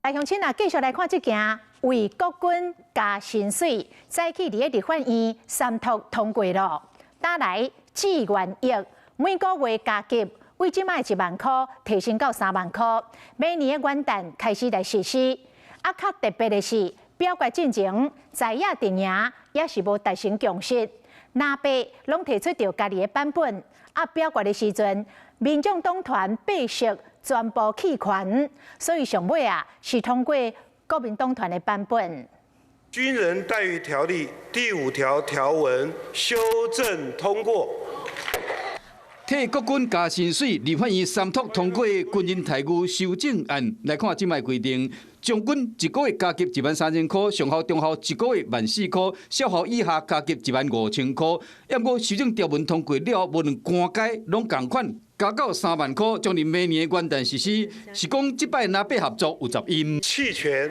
來鄉親啊，繼續來看這件為國軍加薪水，早起佇个立法院三讀通過咯。打來志願役每個月加給，為這擺1萬箍提升到3萬箍，明年的元旦開始來實施。啊，較特別的是，表決進前在野陣營也是無達成共識，藍白攏提出著家己的版本。啊，表決的時陣，民眾黨團白色全部棄權，所以上尾啊是通過國民黨團的版本。軍人待遇條例第五條條文修正通過。替國軍加薪水，立法院三讀通過軍人待遇修正案。來看這擺規定，將軍一個月加給1萬3千箍，上校、中校一個月1萬4箍，少校以下加給1萬5千箍。毋過修正條文通過了，無論官階攏仝款，加到3萬箍，將佇明年元旦實施。是講這擺藍白合作有雜音。棄權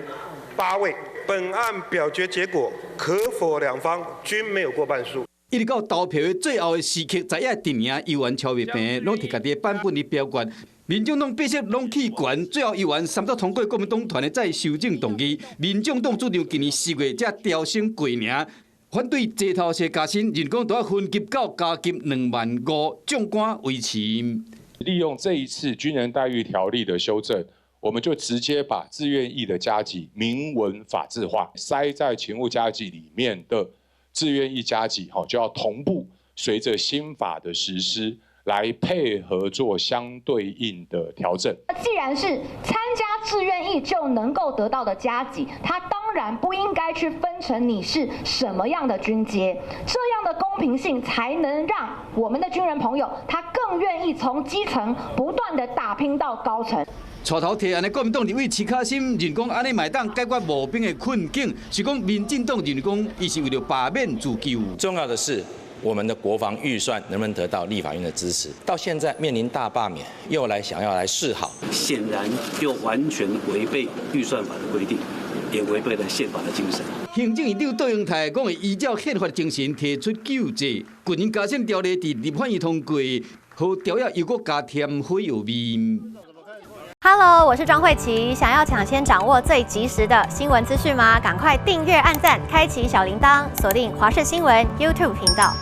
八位，本案表決結果可否兩方均沒有過半數。一直到投票的最後的時刻，在野陣營猶原超未平，攏提家己的版本佇表決。民眾黨白色攏棄權，最後猶原三讀通過國民黨團的再修正動議。民眾黨主張今年4月才調升過爾，反對齊頭式加薪，認講都要分級到加給2萬5，將官維持。利用這一次軍人待遇條例的修正，我們就直接把志願役的加給明文法制化，塞在勤務加給裡面的志願役加給，就要同步隨着新法的實施來配合做相對應的調整。既然是參加志願役就能夠得到的加給，它當然不應該去分成你是什麼樣的軍階，這樣的公平性才能讓我們的軍人朋友他更願意從基層不斷的打拼到高層。帶頭提案的國民黨立委徐巧芯認講，按呢嘛會當解決募兵的困境，是講民進黨認為講，伊是為著罷免自救。重要的是，我們的國防預算能不能得到立法院的支持？到現在面臨大罷免，又來想要來示好，顯然又完全違背預算法的規定，也違背了憲法的精神。行政院長卓榮泰講會依照憲法精神提出救濟，軍人加薪條例佇立法院通過，予條仔又閣加添火藥味。 Hello，我是莊慧琪。想要搶先掌握最及時的新聞資訊嗎？趕快訂閱、按讚、開啟小鈴鐺，鎖定華視新聞 YouTube 頻道。